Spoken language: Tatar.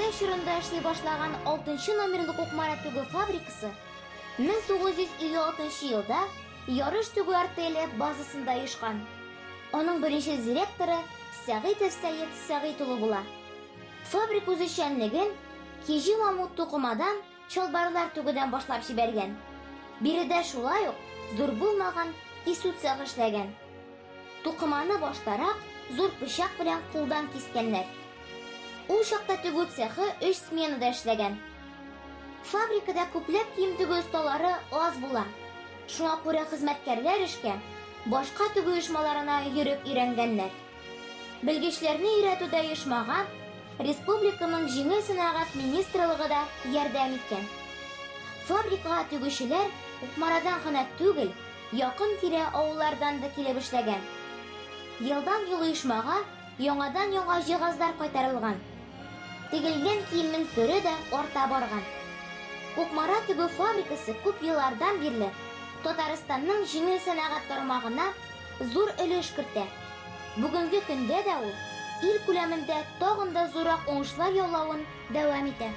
Совет чорында эшли башлаган 6 номерлы Кукмара тегү фабрикасы 1956 елда Ярыш тегү артеле базасында оешкан. Аның беренче директоры Сәгыйтов Сәет Сәгыйть улы була. Фабрика үзешчәнлеген киҗе мамут тукымадан чалбарлар тегүдән башлап җибәргән. Биредә шулай ук зур булмаган кисү цехы эшләгән. Тукыманы баштарак зур пычак белән кулдан кискәннәр. Ул чакта тегү цехы өч сменада эшләгән. Фабрикада күпләп кием тегү осталары аз була. Шуңа күрә хезмәткәрләр эшкә башка тегү оешмаларына йөреп өйрәнгәннәр. Белгечләрне өйрәтүдә оешмага республиканың Җиңел сәнәгать министрлыгы да ярдәм иткән. Фабрикага тегүчеләр Кукмарадан гына түгел, якын-тирә авыллардан да килеп эшләгән. Елдан-ел оешмага яңадан-яңа җиһазлар кайтарылган. Тегелгән киемнең төре дә арта барган. Кукмара тегү фабрикасы күп еллардан бирле Татарстанның җиңел сәнәгать тармагына зур өлеш кертә. Бүгенге көндә дә ул ил күләмендә тагын да зуррак уңышлар яулавын дәвам итә.